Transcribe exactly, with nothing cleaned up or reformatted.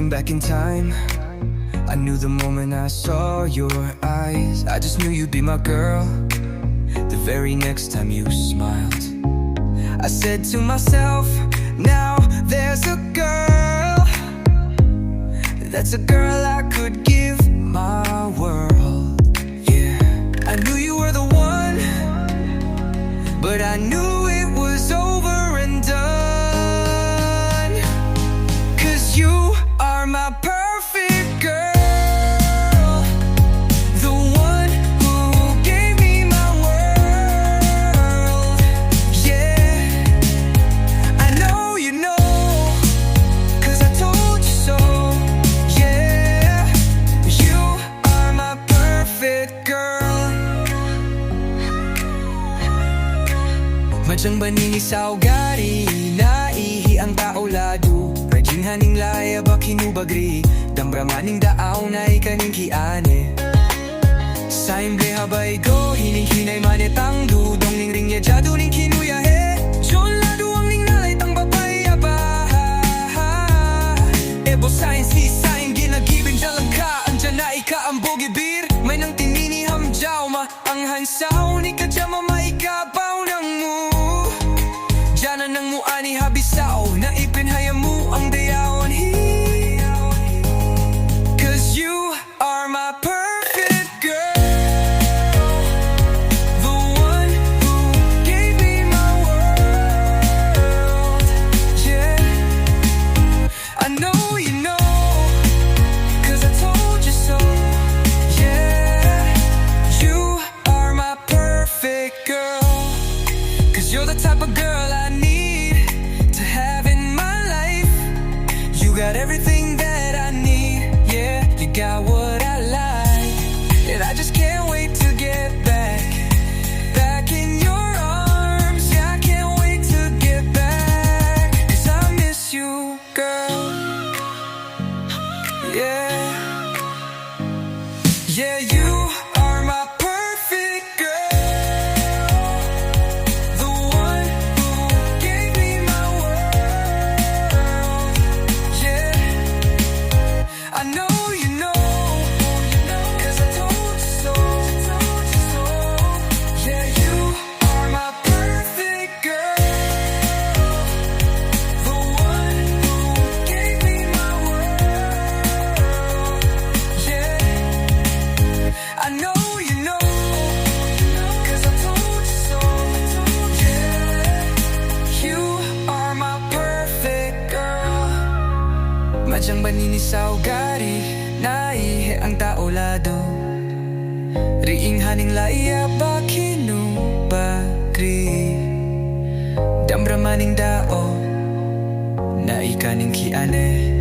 Back in time, I knew the moment I saw your eyes. I just knew you'd be my girl the very next time you smiled. I said to myself, "Now there's a girl, that's a girl I could give my world." Yeah, I knew you were the one, but I knew it was over and done. 'Cause you are my perfect girl, the one who gave me my world. Yeah, I know you know, 'cause I told you so. Yeah, you are my perfect girl. Majang banini saugari na ihi ang taoladu. Rajin haning laya bakinu bagri. Dambra maning daaw na ikaning ki ane. Sain ble habai go hining hinai mane tangdu. Dong ning ring ya jadu ning kinu ya he. Jon ladu ang ning nalai tang babai ya ba. Ebo sain si sain gina gibin jalan ka. Anjana ika ambo gibir. Mainang tinini ham jauma. Ang hansau ni kajama mai ka bau nang mu. Jana nang mu ani habisau na ipin hayamu ang dayawan hi. 'Cause you are my perfect girl, the one who gave me my world. Yeah. I know you know, 'cause I told you so. Yeah, you are my perfect girl. 'Cause you're the type of girl I need to have in my life. You got everything that I need. Yeah, you got what I like. And I just can't wait to get back, back in your arms. Yeah, I can't wait to get back. 'Cause I miss you, girl. Yeah. Yeah, you are my perfect girl, the one who gave me my world. Yeah, I know you know, 'cause I told you so. Yeah, you are my perfect girl, the one who gave me my world. Yeah, I know you know, 'cause I told you so. Yeah, you are my perfect girl. Majang banini saugari na ihe ang taoladu. Riing haning laya bakinu bagri. Dambra maning daaw na ikaning ki ane.